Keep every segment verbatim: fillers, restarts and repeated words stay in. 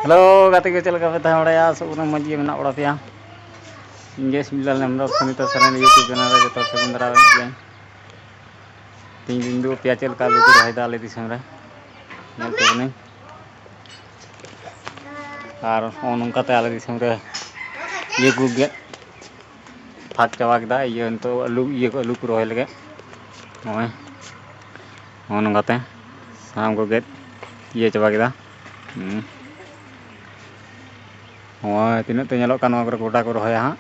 Hello ᱜᱟᱛᱮ ᱠᱚ, ᱪᱮᱫ ᱞᱮᱠᱟ ᱯᱮ ᱛᱟᱦᱮᱸ ᱵᱟᱲᱟᱭᱟ? ᱟᱥᱚᱜ ᱠᱟᱹᱱᱟᱹᱧ ᱢᱚᱡᱽ ᱜᱮ ᱢᱮᱱᱟᱜ ᱵᱟᱲᱟ ᱯᱮᱭᱟ᱾ ᱤᱧ ᱜᱮ ᱥᱤᱵᱞᱟᱞ ᱦᱮᱢᱵᱨᱚᱢ, ᱥᱩᱱᱤᱛᱟ ᱥᱚᱨᱮᱱ YouTube ᱪᱮᱱᱮᱞ ᱨᱮ ᱡᱚᱛᱚ ᱦᱚᱲ ᱥᱟᱹᱜᱩᱱ ᱫᱟᱨᱟᱢ ᱮᱫ ᱯᱮᱭᱟᱹᱧ᱾ ᱛᱮᱦᱮᱧ ᱫᱤᱱ ᱫᱚ ᱯᱮᱸᱭᱟᱡᱽ ᱪᱮᱫ ᱞᱮᱠᱟ ᱟᱹᱞᱩ ᱠᱚ ᱨᱚᱦᱚᱭᱮᱫᱟ ᱟᱞᱮ ᱫᱤᱥᱚᱢ ᱨᱮ, ᱧᱮᱞ ᱛᱟᱵᱚᱱᱟᱹᱧ᱾ ᱟᱨ ᱱᱚᱜᱼᱚ ᱱᱚᱝᱠᱟᱛᱮ ᱟᱞᱮ ᱫᱤᱥᱚᱢ ᱨᱮ ᱤᱭᱟᱹ ᱠᱚ ᱜᱮᱫ ᱯᱷᱟᱸᱠ ᱪᱟᱵᱟ ᱠᱮᱫᱟ᱾ ᱤᱭᱟᱹ ᱱᱤᱛᱚᱜ ᱟᱹᱞᱩ, ᱤᱭᱟᱹ ᱠᱚ, ᱟᱹᱞᱩ ᱠᱚ ᱨᱚᱦᱚᱭ ᱞᱟᱹᱜᱤᱫ᱾ ᱱᱚᱜᱼᱚᱭ ᱱᱚᱜᱼᱚ ᱱᱚᱝᱠᱟᱛᱮ ᱥᱟᱱᱟᱢ ᱠᱚ ᱜᱮᱫ ᱤᱭᱟᱹ ᱪᱟᱵᱟ ᱠᱮᱫᱟ᱾ ᱦᱩᱸ᱾ ᱱᱚᱜᱼᱚᱭ ᱛᱤᱱᱟᱹᱜ ᱛᱮ ᱧᱮᱞᱚᱜ ᱠᱟᱱ, ᱱᱚᱣᱟ ᱠᱚᱨᱮ ᱜᱚᱰᱟ ᱠᱚ ᱨᱚᱦᱚᱭᱟ ᱦᱟᱸᱜ᱾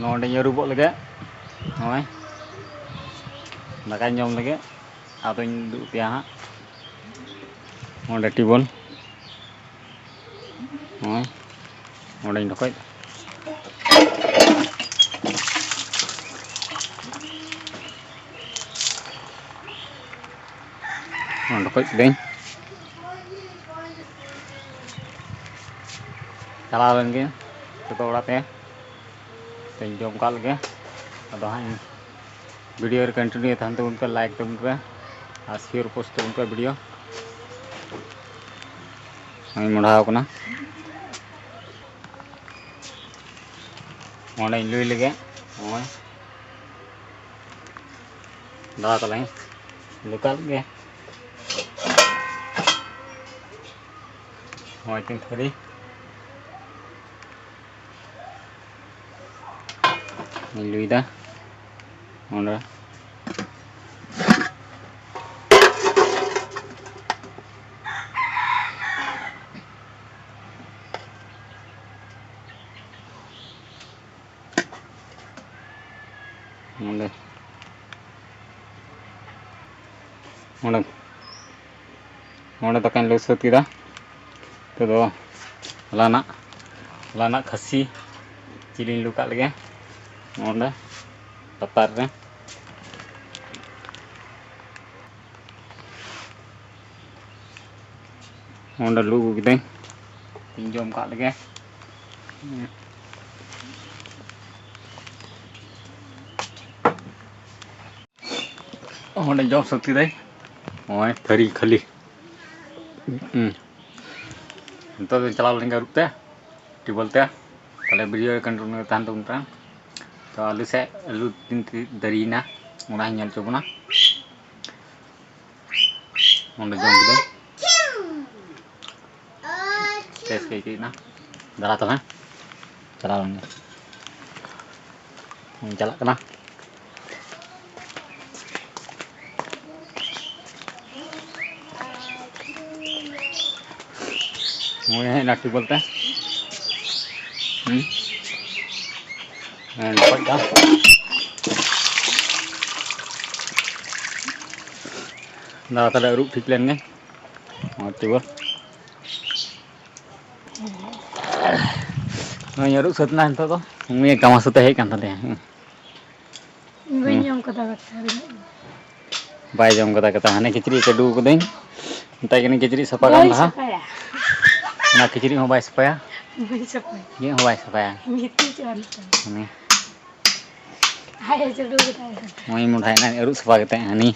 ᱱᱚᱰᱮᱧ ᱟᱹᱨᱩᱵᱚᱜ ᱞᱟᱹᱜᱤᱫ᱾ ᱱᱚᱜᱼᱚᱭ ᱫᱟᱠᱟᱧ ᱡᱚᱢ ᱞᱟᱹᱜᱤᱫ᱾ ᱟᱫᱚᱧ ᱩᱫᱩᱜ ᱟᱯᱮᱭᱟ ᱦᱟᱸᱜ᱾ ᱱᱚᱰᱮ ᱴᱮᱵᱚᱞ᱾ ᱱᱚᱜᱼᱚᱭ ᱱᱚᱰᱮᱧ ᱰᱷᱚᱠᱚᱡ᱾ ᱰᱷᱚᱠᱚᱡ ᱠᱤᱫᱟᱹᱧ᱾ ᱪᱟᱞᱟᱣ ᱞᱮᱱ ᱜᱮ ᱡᱚᱛᱚ ᱚᱲᱟᱜ ᱛᱮ᱾ ᱛᱮᱧ ᱡᱚᱢ ᱠᱟᱜ ᱞᱮᱜᱮ᱾ ᱟᱫᱚ ᱦᱟᱸᱜ ᱤᱧ video ᱨᱮ continue ᱛᱟᱦᱮᱱ ᱛᱟᱵᱚᱱ ᱯᱮ, like ᱛᱟᱵᱚᱱ ᱯᱮ ᱟᱨ share post ᱛᱟᱵᱚᱱ ᱯᱮ video᱾ ᱱᱚᱜᱼᱚᱭ ᱢᱚᱸᱰᱷᱟᱣ ᱠᱟᱱᱟ᱾ ᱱᱚᱰᱮᱧ ᱞᱩᱭ ᱞᱮᱜᱮ᱾ ᱱᱚᱜᱼᱚᱭ ᱫᱟᱫᱟ ᱛᱟᱞᱟᱧ ᱞᱩ ᱠᱟᱜ ᱞᱮᱜᱮ᱾ ᱱᱚᱜᱼᱚᱭ ᱛᱤᱧ ᱛᱷᱟᱹᱨᱤ᱾ ᱤᱧ ᱞᱩᱭᱫᱟ ᱚᱸᱰᱮ᱾ ᱱᱚᱰᱮ, ᱱᱚᱰᱮ, ᱱᱚᱰᱮ ᱫᱟᱠᱟᱧ ᱞᱩ ᱥᱟᱹᱛ ᱠᱮᱫᱟ᱾ ᱱᱤᱛᱚᱜ ᱫᱚ ᱦᱚᱞᱟᱱᱟᱜ, ᱦᱚᱞᱟᱱᱟᱜ ᱠᱷᱟᱹᱥᱤ ᱡᱤᱞᱤᱧ ᱞᱩ ᱠᱟᱜ ᱞᱮᱜᱮ ᱱᱚᱰᱮ ᱞᱟᱛᱟᱨ ᱨᱮ᱾ ᱚᱸᱰᱮ ᱞᱩ ᱟᱹᱜᱩ ᱠᱤᱫᱟᱹᱧ᱾ ᱤᱧ ᱡᱚᱢ ᱠᱟᱜ ᱞᱮᱜᱮ᱾ ᱚᱸᱰᱮ ᱡᱚᱢ ᱥᱟᱹᱛ ᱠᱤᱫᱟᱹᱧ᱾ ᱱᱚᱜᱼᱚᱭ ᱛᱷᱟᱹᱨᱤ ᱠᱷᱟᱹᱞᱤ᱾ ᱦᱩᱸ᱾ ᱱᱤᱛᱚᱜ ᱫᱚ ᱪᱟᱞᱟᱣ ᱞᱮᱱ ᱜᱮ ᱟᱹᱨᱩᱵ ᱛᱮ, ᱴᱮᱵᱚᱞ ᱛᱮ᱾ ᱛᱟᱦᱞᱮ video ᱨᱮ continue ᱛᱟᱦᱮᱱ ᱛᱟᱵᱚᱱ ᱯᱮ᱾ ᱛᱚ ᱟᱹᱞᱩ ᱥᱮᱫ, ᱟᱹᱞᱩ ᱛᱤᱱ ᱛᱤ ᱫᱟᱨᱮᱭᱮᱱᱟ, ᱚᱱᱟ ᱦᱚᱸᱧ ᱧᱮᱞ ᱦᱚᱪᱚ ᱵᱚᱱᱟ᱾ ᱱᱚᱰᱮ ᱡᱚᱢ ᱠᱮᱫᱟᱹᱧ᱾ ᱵᱮᱥ ᱜᱮ ᱟᱹᱭᱠᱟᱹᱣ ᱮᱱᱟ᱾ ᱫᱟᱬᱟ ᱛᱟᱞᱟᱝ ᱪᱟᱞᱟᱣ ᱞᱮᱱ ᱜᱮ᱾ ᱪᱟᱞᱟᱜ ᱠᱟᱱᱟ᱾ ᱱᱚᱜᱼᱚᱭ ᱦᱮᱡ ᱮᱱᱟ ᱴᱮᱵᱚᱞ ᱛᱮ᱾ ᱦᱩᱸ᱾ ᱦᱮᱸ, ᱰᱷᱚᱠᱚᱡ ᱫᱟ᱾ ᱫᱟᱫᱟ ᱛᱟᱦᱞᱮ ᱟᱹᱨᱩᱵ ᱴᱷᱤᱠ ᱞᱮᱱ ᱜᱮ᱾ ᱢᱚᱡᱽ ᱛᱮ ᱵᱚ᱾ ᱱᱚᱜᱼᱚᱭ ᱟᱹᱨᱩᱵ ᱥᱟᱹᱛ ᱮᱱᱟ ᱱᱤᱛᱚᱜ ᱫᱚ᱾ ᱩᱱᱤ ᱠᱟᱢᱟ ᱥᱟᱛᱮ ᱦᱮᱡ ᱠᱟᱱ ᱛᱟᱞᱮᱭᱟ᱾ ᱦᱮᱸ᱾ ᱵᱟᱹᱧ ᱦᱮᱸ᱾ ᱡᱚᱢ ᱠᱟᱫᱟ ᱫᱟᱠᱟ ᱨᱮᱸᱜᱮᱡ᱾ ᱵᱟᱭ ᱡᱚᱢ ᱠᱟᱫᱟ ᱠᱟᱛᱷᱟ, ᱦᱟᱱᱮ ᱠᱤᱪᱨᱤᱡ ᱪᱟᱹᱰᱩ ᱠᱟᱹᱫᱟᱹᱧ, ᱢᱮᱛᱟᱭ ᱠᱟᱹᱱᱟᱹᱧ ᱠᱤᱪᱨᱤᱡ ᱥᱟᱯᱷᱟ ᱠᱟᱢ ᱵᱟᱹᱧ ᱞᱟᱦᱟ᱾ ᱥᱟᱯᱷᱟᱭᱟ᱾ ᱚᱱᱟ ᱠᱤᱪᱨᱤᱡ ᱦᱚᱸ ᱵᱟᱭ ᱥᱟᱯᱷᱟᱭᱟ᱾ ᱵᱟᱹᱧ ᱥᱟᱯᱷᱟᱭᱟ᱾ ᱪᱮᱫ ᱦᱚᱸ ᱵᱟᱭ ᱥᱟᱯᱷᱟᱭᱟ᱾ ᱜᱤᱛᱤᱡ ᱦᱚᱪᱚ ᱟᱞᱮ ᱠᱟᱱᱟ᱾ ᱦᱟᱱᱮ ᱟᱡ ᱮ ᱪᱟᱹᱰᱩ ᱠᱮᱫᱟ᱾ ᱱᱚᱜᱼᱚᱭ ᱢᱚᱰᱷᱟᱭ ᱮᱱᱟᱭ ᱟᱹᱨᱩᱵ ᱥᱟᱯᱷᱟ ᱠᱟᱛᱮ, ᱦᱟᱹᱱᱤ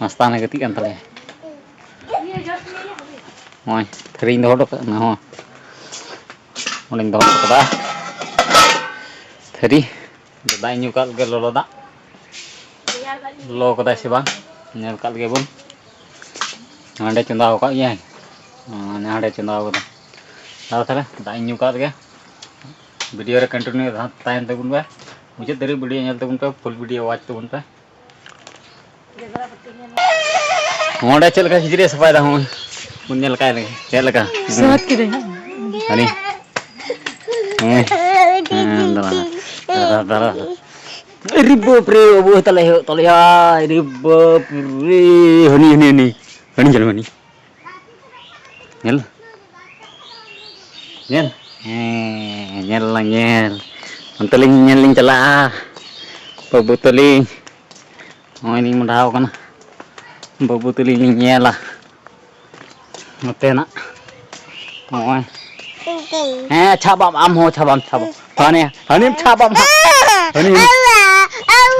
ᱢᱟᱥᱛᱟᱱᱮ ᱜᱟᱛᱮᱜ ᱠᱟᱱ ᱛᱟᱞᱮᱭᱟ᱾ ᱤᱭᱟᱹ ᱡᱚᱥ ᱱᱤᱭᱟᱹ ᱦᱟᱹᱵᱤᱡ᱾ ᱱᱚᱜᱼᱚᱭ ᱛᱷᱟᱹᱨᱤᱧ ᱫᱚᱦᱚ ᱦᱚᱴᱚ ᱠᱟᱜᱼᱟ, ᱚᱱᱟ ᱦᱚᱸ ᱚᱸᱰᱮᱧ ᱫᱚᱦᱚ ᱦᱚᱴᱚ ᱠᱟᱫᱟ ᱛᱷᱟᱹᱨᱤ᱾ ᱫᱟᱜ ᱤᱧ ᱧᱩ ᱠᱟᱜ ᱞᱮᱜᱮ, ᱞᱚᱞᱚ ᱫᱟᱜ᱾ ᱨᱮᱭᱟᱲ ᱫᱟᱜ ᱧᱩ ᱞᱚ ᱠᱟᱫᱟᱭ ᱥᱮ ᱵᱟᱝ? ᱧᱮᱞ ᱠᱟᱜ ᱞᱮᱜᱮ ᱵᱚᱱ᱾ ᱦᱟᱸᱰᱮ ᱪᱚᱸᱫᱟ ᱟᱠᱟᱫ ᱜᱮᱭᱟᱭ᱾ ᱦᱟᱸᱰᱮ ᱪᱚᱸᱫᱟ ᱟᱠᱟᱫᱟ᱾ ᱟᱫᱚ ᱛᱟᱦᱞᱮ ᱫᱟᱜ ᱤᱧ ᱧᱩ ᱠᱟᱜ ᱞᱮᱜᱮ᱾ ᱵᱷᱤᱰᱤᱭᱳ ᱨᱮ ᱠᱚᱱᱴᱤᱱᱤᱭᱩ ᱛᱟᱦᱮᱱ ᱛᱟᱵᱚᱱ ᱯᱮ᱾ ᱢᱩᱪᱟᱹᱫ ᱫᱷᱟᱹᱨᱤᱡ ᱵᱷᱤᱰᱤᱭᱳ ᱧᱮᱞ ᱛᱟᱵᱚᱱ ᱯᱮ, ᱯᱷᱩᱞ ᱵᱷᱤᱰᱤᱭᱳ ᱣᱟᱪ ᱛᱟᱵᱚᱱ ᱯᱮ᱾ ᱱᱚᱰᱮ ᱪᱮᱫ ᱞᱮᱠᱟ ᱠᱤᱪᱨᱤᱡ ᱮ ᱥᱟᱯᱷᱟᱭᱮᱫᱟ, ᱦᱚᱸᱜᱼᱚᱭ ᱵᱚᱱ ᱧᱮᱞ ᱠᱟᱭ ᱞᱮᱜᱮ ᱪᱮᱫ ᱞᱮᱠᱟ᱾ ᱥᱟᱹᱛ ᱠᱤᱫᱟᱹᱧ᱾ ᱦᱟᱹᱱᱤ᱾ ᱦᱮᱸ, ᱦᱮᱸ, ᱫᱟᱸᱲᱟ, ᱫᱟᱸᱲᱟ, ᱫᱟᱸᱲᱟ᱾ ᱟᱨᱮ ᱵᱟᱯ ᱨᱮ, ᱵᱟᱹᱵᱩ ᱛᱟᱞᱮ ᱦᱩᱭᱩᱜ ᱛᱟᱞᱮᱭᱟ᱾ ᱟᱨᱮ ᱵᱟᱯ ᱨᱮ, ᱦᱟᱹᱱᱤ, ᱦᱟᱹᱱᱤ, ᱦᱟᱹᱱᱤ᱾ ᱦᱟᱹᱱᱤ ᱧᱮᱞ ᱢᱮ, ᱦᱟᱹᱱᱤ᱾ ᱧᱮᱞ᱾ ᱧᱮᱞ᱾ ᱦᱮᱸ, ᱧᱮᱞ ᱞᱟᱝ ᱧᱮᱞ᱾ ᱚᱱᱛᱮ ᱞᱤᱧ ᱧᱮᱞ ᱞᱤᱧ ᱪᱟᱞᱟᱜᱼᱟ᱾ ᱵᱟᱹᱵᱩ ᱛᱟᱹᱞᱤᱧ᱾ ᱱᱚᱜᱼᱚᱭ ᱞᱤᱧ ᱢᱚᱰᱷᱟᱣ ᱠᱟᱱᱟ᱾ ᱵᱟᱹᱵᱩ ᱛᱟᱹᱞᱤᱧ ᱞᱤᱧ ᱧᱮᱞᱟ᱾ ᱱᱚᱛᱮᱱᱟᱜ᱾ ᱱᱚᱜᱼᱚᱭ᱾ ᱦᱮᱸ, ᱪᱷᱟᱵᱟᱢ, ᱟᱢ ᱦᱚᱸ ᱪᱷᱟᱵᱟᱢ, ᱪᱷᱟᱵᱟᱢ᱾ ᱦᱟᱱᱮ, ᱦᱟᱹᱱᱤᱢ ᱪᱷᱟᱵᱟᱢ ᱦᱟᱸᱜ᱾ ᱦᱟᱹᱱᱤᱢ᱾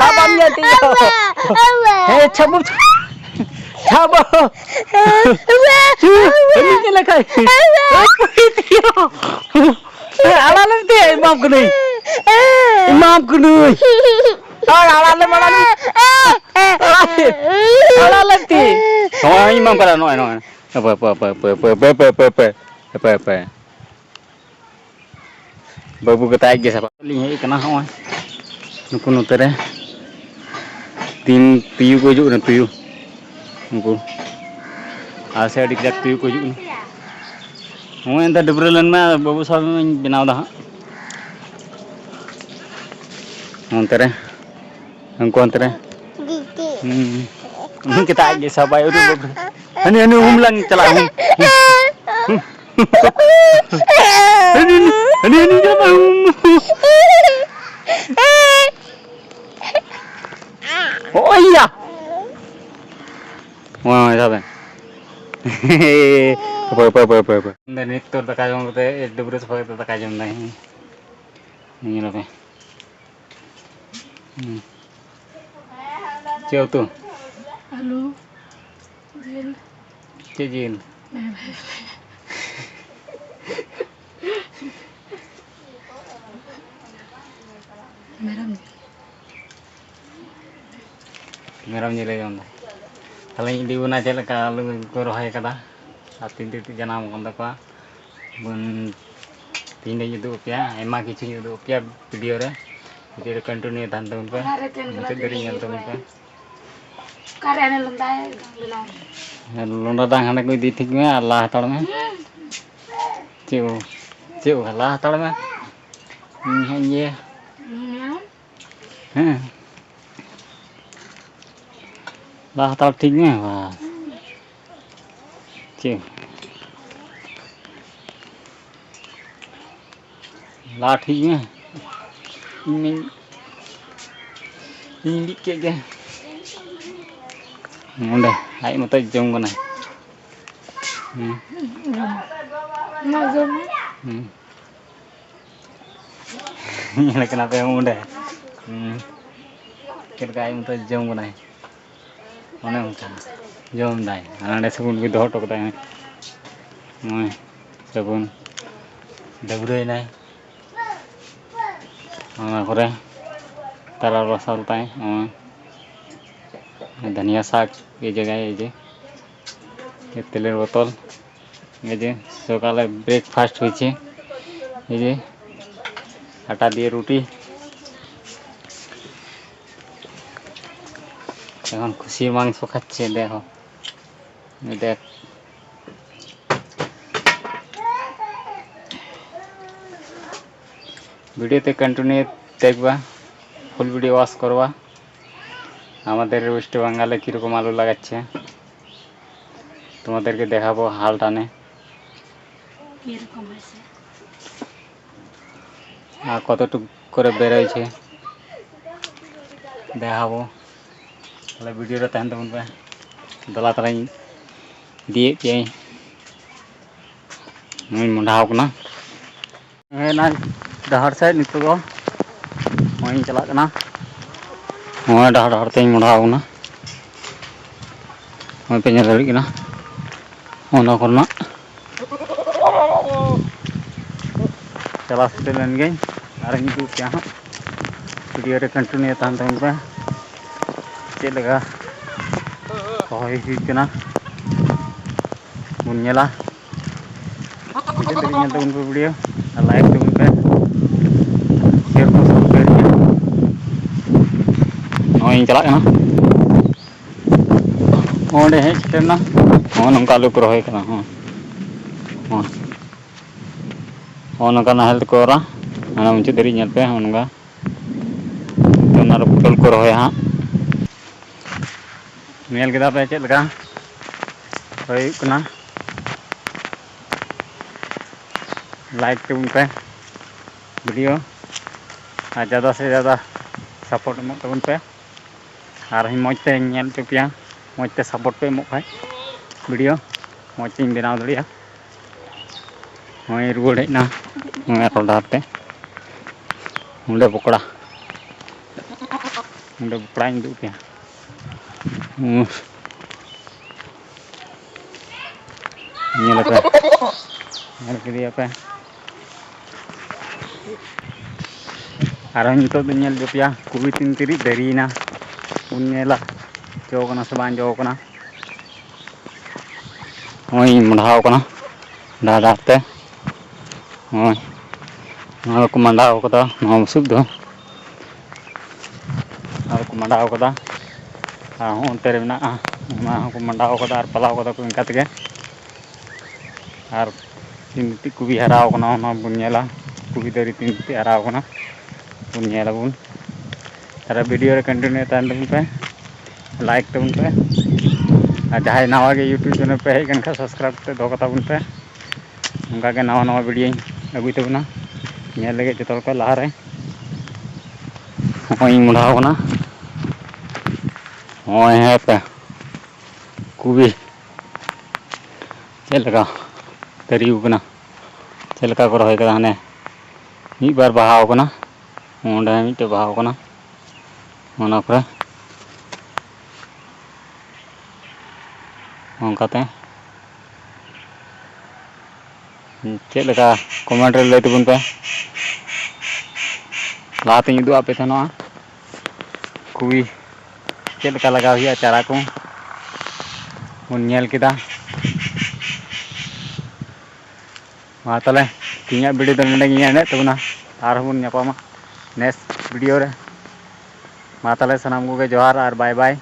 ᱪᱷᱟᱵᱟᱢ ᱧᱮᱞ ᱛᱤᱧ ᱫᱚ᱾ ᱦᱮᱸ, ᱪᱷᱟᱵᱟᱢ᱾ ᱪᱷᱟᱵᱟ᱾ ᱦᱟᱹᱱᱤ ᱧᱮᱞ ᱞᱮᱠᱷᱟᱡ᱾ ᱦᱮᱸ, ᱟᱲᱟᱜ ᱞᱮᱢ ᱛᱮ, ᱮᱢᱟᱢ ᱠᱟᱹᱱᱟᱹᱧ᱾ ᱮᱢᱟᱢ ᱠᱟᱹᱱᱟᱹᱧ᱾ ᱟᱲᱟᱜ, ᱟᱲᱟᱜ ᱞᱮᱢ, ᱟᱲᱟᱜ ᱞᱮᱢ᱾ ᱟᱲᱟᱜ ᱞᱮᱢ᱾ ᱟᱲᱟᱜ ᱞᱮᱢ ᱛᱮ᱾ ᱱᱚᱜᱼᱚᱭ, ᱤᱧ ᱮᱢᱟᱢ ᱠᱟᱱᱟ, ᱱᱚᱜᱼᱚᱭ, ᱱᱚᱜᱼᱚᱭ᱾ ᱦᱟᱯᱮ, ᱦᱟᱯᱮ, ᱦᱟᱯᱮ᱾ ᱦᱟᱯᱮ, ᱦᱟᱯᱮ᱾ ᱵᱟᱹᱵᱩ ᱠᱟᱛᱮ ᱟᱡ ᱜᱮ ᱥᱟᱯᱷᱟ᱾ ᱞᱤᱧ ᱦᱮᱡ ᱟᱠᱟᱱᱟ ᱱᱚᱜᱼᱚᱭ᱾ ᱱᱩᱠᱩ ᱱᱚᱛᱮ ᱨᱮ ᱛᱤᱱ ᱛᱩᱭᱩ ᱠᱚ ᱦᱤᱡᱩᱜ ᱠᱟᱱᱟ, ᱛᱩᱭᱩ᱾ ᱩᱱᱠᱩ ᱟᱨ ᱥᱮ ᱟᱹᱰᱤ ᱠᱟᱡᱟᱠ ᱛᱩᱭᱩ ᱠᱚ ᱦᱤᱡᱩᱜ ᱠᱟᱱᱟ᱾ ᱱᱚᱜᱼᱚᱭ ᱮᱱᱛᱮ ᱰᱟᱹᱵᱽᱨᱟᱹ ᱞᱮᱱ ᱢᱮ, ᱵᱟᱹᱵᱩ ᱥᱟᱶ ᱤᱧ ᱵᱮᱱᱟᱣ ᱮᱫᱟ ᱦᱟᱸᱜ᱾ ᱚᱱᱛᱮ ᱨᱮ, ᱩᱱᱠᱩ ᱚᱱᱛᱮ ᱨᱮ᱾ ᱦᱩᱸ᱾ ᱩᱱᱤ ᱠᱟᱛᱮ ᱟᱡ ᱜᱮ ᱥᱟᱵᱟᱭ, ᱩᱨᱩᱢ ᱵᱟᱹᱵᱩ᱾ ᱦᱟᱹᱱᱤ, ᱦᱟᱹᱱᱤ ᱩᱢ ᱞᱟᱝ ᱪᱟᱞᱟᱜᱼᱟ, ᱩᱢ᱾ ᱦᱩᱸ᱾ ᱦᱟᱹᱱᱤ, ᱦᱟᱹᱱᱤ, ᱦᱟᱹᱱᱤ, ᱦᱟᱹᱱᱤ ᱪᱟᱞᱟᱜ ᱢᱮ, ᱩᱢ᱾ ᱦᱳᱭ ᱭᱟ᱾ ᱱᱚᱣᱟ ᱢᱟ ᱡᱟᱦᱟᱸ ᱫᱚ᱾ ᱦᱟᱯᱳᱭ, ᱦᱟᱯᱳᱭ, ᱦᱟᱯᱳᱭ, ᱦᱟᱯᱳᱭ, ᱦᱟᱯᱳᱭ᱾ ᱱᱤᱛ ᱛᱚ ᱫᱟᱠᱟ ᱡᱚᱢ ᱠᱟᱛᱮ, ᱰᱟᱹᱵᱽᱨᱟᱹ ᱥᱟᱯᱷᱟ ᱠᱟᱛᱮ ᱫᱟᱠᱟ ᱡᱚᱢ ᱫᱟᱭ᱾ ᱧᱮᱞ ᱟᱯᱮ᱾ ᱦᱩᱸ᱾ ᱪᱮᱫ ᱩᱛᱩ? ᱟᱹᱞᱩ, ᱡᱤᱞ᱾ ᱪᱮᱫ ᱡᱤᱞ? ᱢᱮᱨᱚᱢ ᱡᱤᱞ᱾ ᱢᱮᱨᱚᱢ ᱡᱤᱞᱮ ᱡᱚᱢ ᱮᱫᱟ᱾ ᱛᱟᱦᱚᱞᱮᱧ ᱤᱫᱤ ᱵᱚᱱᱟ ᱪᱮᱫ ᱞᱮᱠᱟ ᱟᱹᱞᱩ ᱠᱚ ᱨᱚᱦᱚᱭ ᱠᱟᱫᱟ ᱟᱨ ᱛᱤᱱ ᱛᱤᱱ ᱡᱟᱱᱟᱢ ᱟᱠᱟᱱ ᱛᱟᱠᱚᱣᱟ᱾ ᱵᱚᱱ ᱛᱮᱦᱮᱧ ᱫᱚᱧ ᱩᱫᱩᱜ ᱟᱯᱮᱭᱟ, ᱟᱭᱢᱟ ᱠᱤᱪᱷᱩᱧ ᱩᱫᱩᱜ ᱟᱯᱮᱭᱟ video ᱨᱮ᱾ Video ᱨᱮ continue ᱛᱟᱦᱮᱱ ᱛᱟᱵᱚᱱ ᱯᱮ, ᱚᱱᱟ ᱨᱮ ᱛᱟᱦᱮᱱ ᱠᱟᱱᱟ ᱢᱩᱪᱟᱹᱫ ᱫᱷᱟᱹᱨᱤᱡ ᱧᱮᱞ ᱛᱟᱵᱚᱱ ᱯᱮ᱾ ᱚᱠᱟᱨᱮ ᱦᱟᱱᱮ ᱞᱚᱸᱰᱟᱭ ᱫᱚ ᱵᱮᱱᱟᱣ? ᱞᱚᱸᱰᱟ ᱫᱟᱜ ᱦᱟᱸᱰᱮ ᱠᱚ ᱤᱫᱤ ᱴᱷᱤᱠ ᱢᱮ ᱟᱨ ᱞᱟ ᱦᱟᱛᱟᱲ ᱢᱮ᱾ ᱦᱩᱸ᱾ ᱪᱮᱫ ᱵᱚ-, ᱪᱮᱫ ᱵᱚ-, ᱞᱟ ᱦᱟᱛᱟᱲ ᱢᱮ᱾ ᱤᱧ ᱦᱟᱸᱜ ᱤᱧ ᱤᱭᱟᱹᱭᱟ᱾ ᱦᱩᱸ᱾ ᱦᱮᱸ᱾ ᱞᱟ ᱦᱟᱛᱟᱲ ᱴᱷᱤᱠ ᱢᱮ, ᱵᱟᱥ᱾ ᱪᱮᱫ? ᱞᱟ ᱴᱷᱤᱠ ᱢᱮ᱾ ᱤᱧ, ᱤᱧ ᱵᱤᱫ ᱠᱮᱫ ᱜᱮ᱾ ᱚᱸᱰᱮ ᱟᱡ ᱢᱚᱛᱚᱡ ᱡᱚᱢ ᱠᱟᱱᱟᱭ᱾ ᱦᱩᱸ᱾ ᱚᱱᱟ ᱡᱚᱢ ᱢᱮ᱾ ᱦᱩᱸ᱾ ᱧᱮᱞ ᱠᱟᱱᱟ ᱯᱮ ᱚᱸᱰᱮ᱾ ᱦᱩᱸ᱾ ᱪᱮᱫ ᱞᱮᱠᱟ ᱟᱡ ᱢᱚᱛᱚ ᱡᱚᱢ ᱠᱟᱱᱟᱭ᱾ ᱚᱱᱮ ᱚᱱᱠᱟ᱾ ᱡᱚᱢ ᱫᱟᱭ᱾ ᱟᱨ ᱚᱸᱰᱮ ᱥᱟᱵᱚᱱ ᱠᱚ ᱫᱚᱦᱚ ᱦᱚᱴᱚ ᱠᱟᱫᱟᱭ᱾ ᱱᱚᱜᱼᱚᱭ ᱥᱟᱵᱚᱱ᱾ ᱰᱟᱹᱵᱽᱨᱟᱹᱭᱮᱱᱟᱭ᱾ ᱚᱱᱟ ᱠᱚᱨᱮ ᱛᱟᱨᱟᱞ ᱵᱟᱥᱟᱞ ᱛᱟᱭ᱾ ᱱᱚᱜᱼᱚᱭ᱾ ᱫᱷᱟᱱᱤᱭᱟ ᱥᱟᱠ, ᱮ ᱡᱟᱭᱜᱟᱭ, ᱮ ᱡᱮ᱾ ᱮ ᱛᱮᱞᱮᱨ ᱵᱳᱛᱚᱞ᱾ ᱮ ᱡᱮ, ᱥᱚᱠᱟᱞᱮ breakfast ᱦᱚᱭছে। এই যে, আটা দিয়ে রুটি। এখন খুশির মাংস খাচ্ছে, দেখো। এই দেখ। ভিডিওতে continue দেখবা। ফুল ভিডিও ওয়াচ করবা। আমাদের ওয়েস্ট বেঙ্গলে কীরকম আলু লাগাচ্ছে তোমাদেরকে দেখাবো হাল টানে। এরকম হয়েছে। আর কতটুকু করে বেরোয়ছে দেখাবো। ᱛᱟᱦᱚᱞᱮ ᱵᱷᱤᱰᱤᱭᱳ ᱨᱮ ᱛᱟᱦᱮᱱ ᱛᱟᱵᱚᱱ ᱯᱮ᱾ ᱫᱮᱞᱟ ᱛᱟᱞᱟᱧ ᱤᱫᱤᱭᱮᱫ ᱯᱮᱭᱟᱹᱧ᱾ ᱱᱚᱜᱼᱚᱭ ᱢᱚᱸᱰᱷᱟᱣ ᱠᱟᱱᱟ᱾ ᱦᱮᱸ, ᱱᱚᱜᱼᱚᱭ ᱰᱟᱦᱟᱨ ᱥᱮᱫ ᱱᱤᱛᱚᱜ ᱫᱚ ᱱᱚᱜᱼᱚᱭ ᱤᱧ ᱪᱟᱞᱟᱜ ᱠᱟᱱᱟ᱾ ᱱᱚᱜᱼᱚᱭ ᱰᱟᱦᱟᱨ ᱰᱟᱦᱟᱨ ᱛᱮᱧ ᱢᱚᱸᱰᱷᱟᱣ ᱠᱟᱱᱟ᱾ ᱱᱚᱜᱼᱚᱭ ᱯᱮ ᱧᱮᱞ ᱫᱟᱲᱮᱭᱟᱜ ᱠᱟᱱᱟ ᱚᱱᱟ ᱠᱚᱨᱮᱱᱟᱜ᱾ ᱪᱟᱞᱟᱣ ᱥᱮᱴᱮᱨ ᱞᱮᱱ ᱜᱮᱧ ᱟᱨᱤᱧ ᱩᱫᱩᱜ ᱯᱮᱭᱟ ᱦᱟᱸᱜ᱾ ᱵᱷᱤᱰᱤᱭᱳ ᱨᱮ ᱠᱚᱱᱴᱤᱱᱤᱭᱩ ᱛᱟᱦᱮᱱ ᱛᱟᱵᱚᱱ ᱯᱮ᱾ ᱪᱮᱫ ᱞᱮᱠᱟ ᱨᱚᱦᱚᱭ ᱦᱩᱭ ᱠᱟᱱᱟ ᱵᱚᱱ ᱧᱮᱞᱟ᱾ ᱢᱩᱪᱟᱹᱫ ᱫᱷᱟᱹᱵᱤᱡ ᱧᱮᱞ ᱛᱟᱵᱚᱱ ᱯᱮ ᱵᱷᱤᱰᱤᱭᱳ ᱟᱨ ᱞᱟᱭᱤᱠ ᱛᱟᱵᱚᱱ ᱯᱮ, ᱥᱮᱭᱟᱨ ᱠᱚ ᱥᱟᱵᱥᱠᱨᱟᱭᱤᱵ ᱯᱮ᱾ ᱱᱚᱜᱼᱚᱭ ᱤᱧ ᱪᱟᱞᱟᱜ ᱠᱟᱱᱟ᱾ ᱚᱸᱰᱮ ᱦᱮᱡ ᱥᱮᱴᱮᱨ ᱮᱱᱟ᱾ ᱱᱚᱜᱼᱚ ᱱᱚᱝᱠᱟ ᱟᱞᱩ ᱠᱚ ᱨᱚᱦᱚᱭ ᱠᱟᱱᱟ᱾ ᱦᱚᱸ, ᱦᱚᱸ᱾ ᱦᱚᱸ, ᱱᱚᱝᱠᱟ ᱱᱟᱦᱮᱞ ᱛᱮᱠᱚ ᱚᱨᱟ᱾ ᱚᱱᱟ ᱢᱩᱪᱟᱹᱫ ᱫᱷᱟᱹᱨᱤᱡ ᱧᱮᱞ ᱯᱮ᱾ ᱦᱚᱸ, ᱱᱚᱝᱠᱟ ᱚᱱᱟ ᱨᱮ ᱯᱚᱴᱚᱞ ᱠᱚ ᱨᱚᱦᱚᱭᱟ ᱦᱟᱸᱜ᱾ ᱧᱮᱞ ᱠᱮᱫᱟ ᱯᱮ ᱪᱮᱫ ᱞᱮᱠᱟ ᱦᱩᱭᱩᱜ ᱠᱟᱱᱟ? ᱞᱟᱭᱤᱠ ᱛᱟᱵᱚᱱ ᱯᱮ ᱵᱷᱤᱰᱤᱭᱳ ᱟᱨ ᱡᱟᱫᱟ ᱥᱮ ᱡᱟᱫᱟ ᱥᱟᱯᱳᱨᱴ ᱮᱢᱚᱜ ᱛᱟᱵᱚᱱ ᱯᱮ᱾ ᱟᱨ ᱢᱚᱡᱽ ᱛᱮ ᱧᱮᱞ ᱦᱚᱪᱚ ᱯᱮᱭᱟ, ᱢᱚᱡᱽ ᱛᱮ ᱥᱟᱯᱳᱨᱴ ᱯᱮ ᱮᱢᱚᱜ ᱠᱷᱟᱡ ᱵᱷᱤᱰᱤᱭᱳ ᱢᱚᱡᱽ ᱛᱮᱧ ᱵᱮᱱᱟᱣ ᱫᱟᱲᱮᱭᱟᱜᱼᱟ᱾ ᱱᱚᱜᱼᱚᱭ ᱨᱩᱣᱟᱹᱲ ᱦᱮᱡ ᱮᱱᱟ ᱱᱚᱜᱼᱚᱭ ᱟᱨᱦᱚᱸ ᱰᱟᱦᱟᱨ ᱛᱮ᱾ ᱚᱸᱰᱮ ᱵᱚᱠᱲᱟ, ᱚᱸᱰᱮ ᱵᱚᱠᱲᱟᱧ ᱩᱫᱩᱜ ᱯᱮᱭᱟ᱾ ᱩᱸᱦ᱾ ᱧᱮᱞ ᱟᱯᱮ, ᱧᱮᱞ ᱠᱮᱫᱮᱭᱟᱯᱮ᱾ ᱟᱨᱦᱚᱸ ᱱᱤᱛᱚᱜ ᱫᱚ ᱧᱮᱞ ᱦᱚᱪᱚ ᱯᱮᱭᱟ, ᱠᱩᱵᱤ ᱛᱤᱱ ᱛᱤᱨᱤᱡ ᱫᱟᱨᱮᱭᱮᱱᱟ᱾ ᱵᱚᱱ ᱧᱮᱞᱟ ᱡᱚ ᱠᱟᱱᱟ ᱥᱮ ᱵᱟᱝ ᱡᱚ ᱠᱟᱱᱟ᱾ ᱱᱚᱜᱼᱚᱭ ᱤᱧ ᱢᱟᱰᱷᱟᱣ ᱠᱟᱱᱟ ᱰᱟᱦᱟᱨ ᱰᱟᱦᱟᱨ ᱛᱮ᱾ ᱱᱚᱜᱼᱚᱭ ᱱᱚᱣᱟ ᱫᱚᱠᱚ ᱢᱟᱰᱟᱣ ᱠᱟᱫᱟ, ᱱᱚᱣᱟ ᱵᱩᱥᱩᱵ ᱫᱚ᱾ ᱟᱨ ᱠᱚ ᱢᱟᱰᱟᱣ ᱠᱟᱫᱟ᱾ ᱟᱨ ᱦᱚᱸ ᱚᱱᱛᱮ ᱨᱮ ᱢᱮᱱᱟᱜᱼᱟ, ᱚᱱᱟ ᱦᱚᱸᱠᱚ ᱢᱟᱰᱟᱣ ᱠᱟᱫᱟ ᱟᱨ ᱯᱟᱞᱟᱣ ᱠᱟᱫᱟ ᱠᱚ ᱤᱱᱠᱟ ᱛᱮᱜᱮ᱾ ᱟᱨ ᱛᱤᱱ ᱴᱤᱡ ᱠᱚᱵᱤ ᱦᱟᱨᱟᱣ ᱠᱟᱱᱟ, ᱚᱱᱟ ᱵᱚᱱ ᱧᱮᱞᱟ᱾ ᱠᱚᱵᱤ ᱫᱟᱨᱮ ᱛᱤᱱ ᱴᱤᱡ ᱦᱟᱨᱟᱣ ᱠᱟᱱᱟ, ᱵᱚᱱ ᱧᱮᱞᱟᱵᱚᱱ᱾ ᱟᱨ ᱵᱷᱤᱰᱤᱭᱳ ᱨᱮ ᱠᱚᱱᱴᱤᱱᱤᱭᱩ ᱛᱟᱦᱮᱱ ᱛᱟᱵᱚᱱ ᱯᱮ, ᱞᱟᱭᱤᱠ ᱛᱟᱵᱚᱱ ᱯᱮ᱾ ᱟᱨ ᱡᱟᱦᱟᱸᱭ ᱱᱟᱣᱟ ᱜᱮ ᱭᱩᱴᱩᱵᱽ ᱪᱮᱱᱮᱞ ᱯᱮ ᱦᱮᱡ ᱟᱠᱟᱱ ᱠᱷᱟᱱ, ᱥᱟᱵᱥᱠᱨᱟᱭᱤᱵ ᱠᱟᱛᱮ ᱫᱚᱦᱚ ᱠᱟᱛᱟ ᱵᱚᱱ ᱯᱮ᱾ ᱚᱱᱠᱟ ᱜᱮ ᱱᱟᱣᱟ ᱱᱟᱣᱟ ᱵᱷᱤᱰᱤᱭᱳᱧ ᱟᱹᱜᱩᱭ ᱛᱟᱵᱚᱱᱟ, ᱧᱮᱞ ᱞᱟᱹᱜᱤᱫ ᱡᱚᱛᱚ ᱦᱚᱲ ᱠᱚ ᱞᱟᱦᱟᱨᱮ᱾ ᱦᱚᱸᱜᱼᱚᱭ ᱤᱧ ᱢᱚᱰᱷᱟᱣ ᱠᱟᱱᱟ, ᱦᱚᱸᱜᱼᱚᱭ ᱦᱮᱸ ᱯᱮ ᱠᱚᱵᱤ ᱪᱮᱫ ᱞᱮᱠᱟ ᱛᱟᱹᱨᱤᱣ ᱠᱟᱱᱟ, ᱪᱮᱫ ᱞᱮᱠᱟ ᱠᱚ ᱨᱚᱦᱚᱭ ᱠᱟᱫᱟ᱾ ᱦᱟᱱᱮ ᱢᱤᱫ ᱵᱟᱨ ᱵᱟᱦᱟᱣ ᱠᱟᱱᱟ, ᱚᱸᱰᱮ ᱢᱤᱫᱴᱮᱡ ᱵᱟᱦᱟᱣ ᱠᱟᱱᱟ, ᱚᱱᱟ ᱠᱚᱨᱮ ᱚᱱᱠᱟᱛᱮ ᱪᱮᱫ ᱞᱮᱠᱟ ᱠᱚᱢᱮᱱᱴ ᱨᱮ ᱞᱟᱹᱭ ᱛᱟᱵᱚᱱ ᱯᱮ᱾ ᱞᱟᱦᱟᱛᱤᱧ ᱩᱫᱩᱜ ᱟᱯᱮ ᱛᱟᱦᱮᱱᱚᱜᱼᱟ ᱠᱩᱵᱤ ᱪᱮᱫ ᱞᱮᱠᱟ ᱞᱟᱜᱟᱣ ᱦᱩᱭᱩᱜᱼᱟ, ᱪᱟᱨᱟ ᱠᱚ ᱵᱚᱱ ᱧᱮᱞ ᱠᱮᱫᱟ᱾ ᱢᱟ ᱛᱟᱦᱚᱞᱮ ᱛᱮᱦᱮᱧᱟᱜ ᱵᱷᱤᱰᱤᱭᱳ ᱫᱚ ᱱᱚᱰᱮ ᱜᱮᱧ ᱮᱱᱮᱫ ᱛᱟᱵᱚᱱᱟ, ᱟᱨᱦᱚᱸ ᱵᱚᱱ ᱧᱟᱯᱟᱢᱟ ᱱᱮᱠᱥᱴ ᱵᱷᱤᱰᱤᱭᱳ ᱨᱮ᱾ ᱢᱟ ᱛᱟᱦᱚᱞᱮ ᱥᱟᱱᱟᱢ ᱠᱚᱜᱮ ᱡᱚᱦᱟᱨ ᱟᱨ ᱵᱟᱭ ᱵᱟᱭ᱾